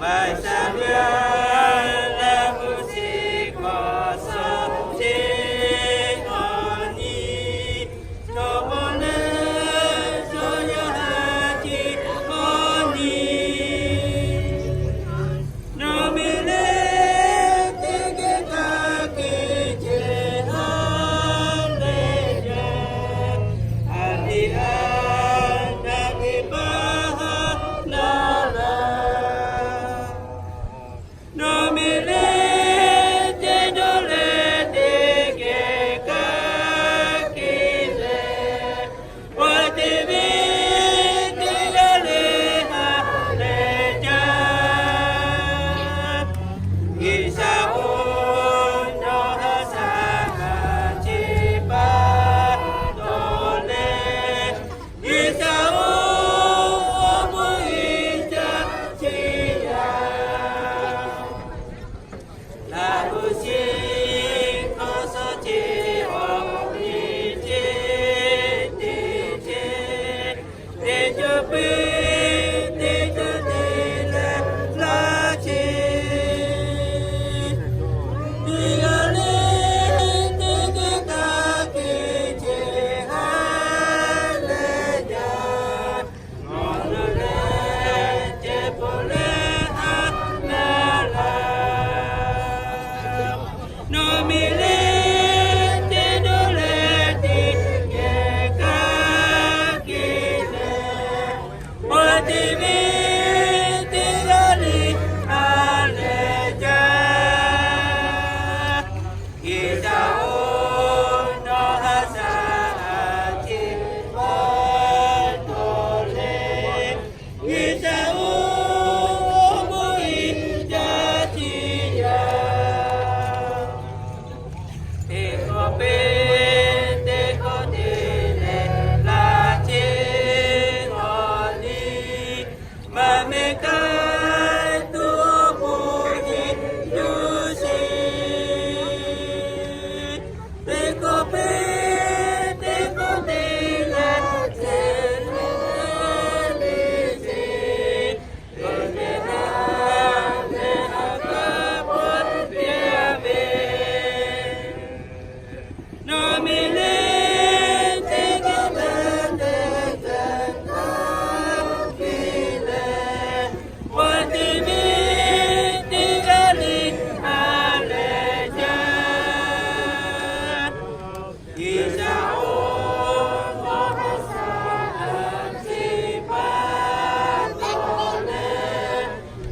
Maˍ saˍ ve a, Laˇ huˍ shiˍ k'awꞈ shawˍ ce awˬ nyi, chaw mawˇ leh chaw yaˇ ha ce awˬ nyi, nawˬ miˬ leh teˇ geh hk'a kehˬ ce ha leh jaˇ, a tiꞈ a, na teˇ hpaˍ ha na la. Nawˬ miˬ leh teˇ dawˇ leh teˇ geh hk'a kehˬ leh, awˬ te ve teˇ g'aˇ leh ha leh jaˇ. G'uiˬ sha-oˬ, nawˬ ha shaˍ ha ce pa taw leh, G'uiˬ sha-oˬ, awˬ bon uiˍ jaˇ ceˇ yaˇ. Laˇ huˍ shiˍ k'awꞈ shawˍ ce awˬ nyi ce teˇ ce, teˇ ceuˬ peuˬ teˇ ceuˬ te leh laˇ ce. Teˇ g'aˇ leh teˇ geh hk'a kehˬ ce ha leh jaˇ. Nawˬ leuˬ leh ceh peuˬ leh ha na la. Nawˬ miˬ leh teˇ dawˇ leh teˇ geh hk'a kehˬ leh, awˬ te ve teˇ g'aˇ leh ha leh jaˇ. G'uiˬ sha-oˬ, nawˬ ha shaˍ ha ce pa taw leh, G'uiˬ sha-oˬ, awˬ bon uiˍ jaˇ ceˇ yaˇ. Teˇ hkawˇ peuˬ teˇ hkawˇ te leh laˇ ce awˬ nyi, maˇ meh k'ai tuˬ awˬ bon uiˍ yuˬ sheˍ. Teˇ hkawˇ peuˬ teˇ hkawˇ te leh ce leh le sheˍ. Teˇ geh ha leh ha k'a pawˆ te ve, nawˬ miˬ leh teˇ g'aˇ leh teˇ geh hk'a kehˬ leh, awˬ te ve teˇ g'aˇ leh ha leh jaˇ. G'uiˬ sha-oˬ, nawˬ ha shaˍ ha ce pa taw leh,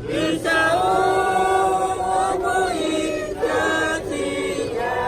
G'uiˬ sha-oˬ, awˬ bon uiˍ jaˇ ceˇ yaˇ.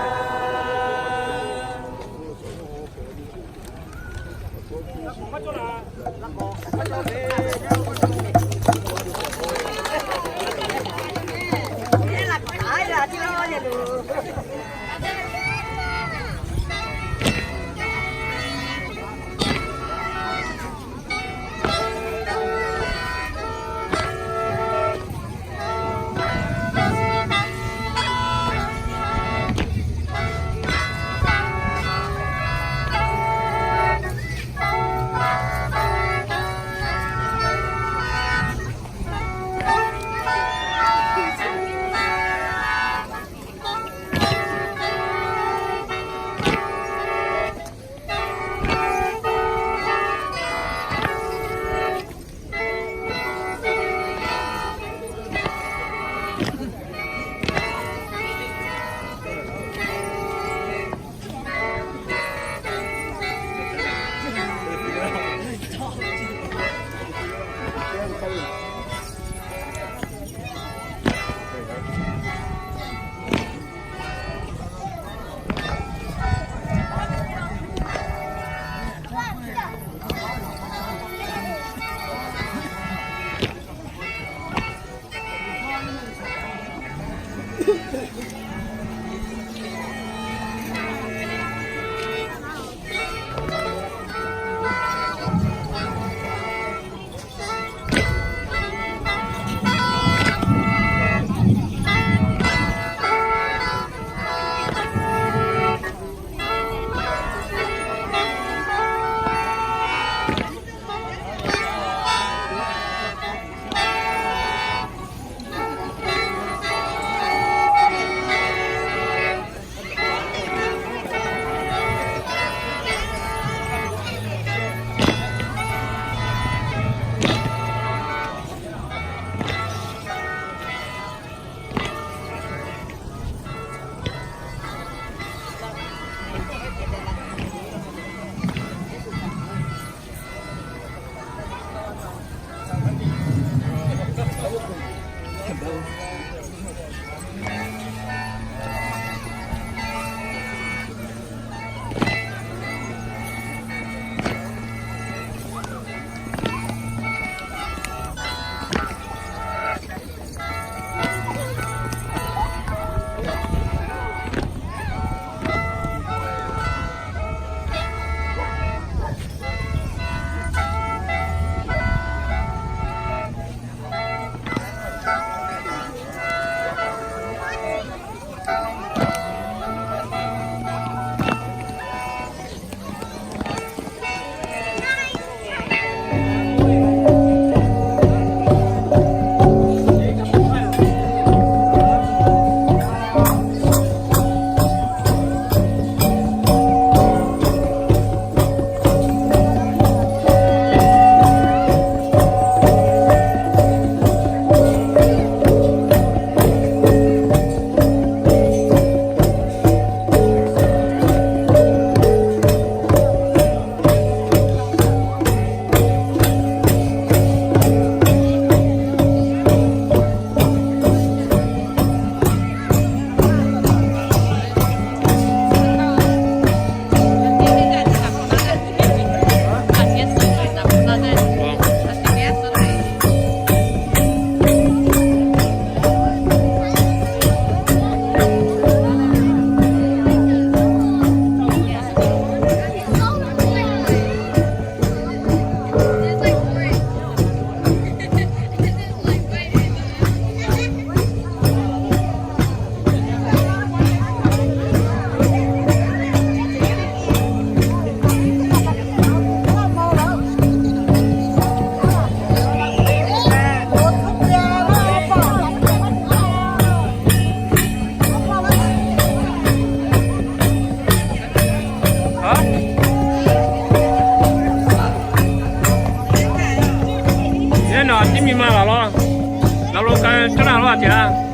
Yaꞈ nyi nawˬ aꞈ tiˉ mi ma laˬ law, laˬ lo ka caˉ na laˇ a ceˬ a.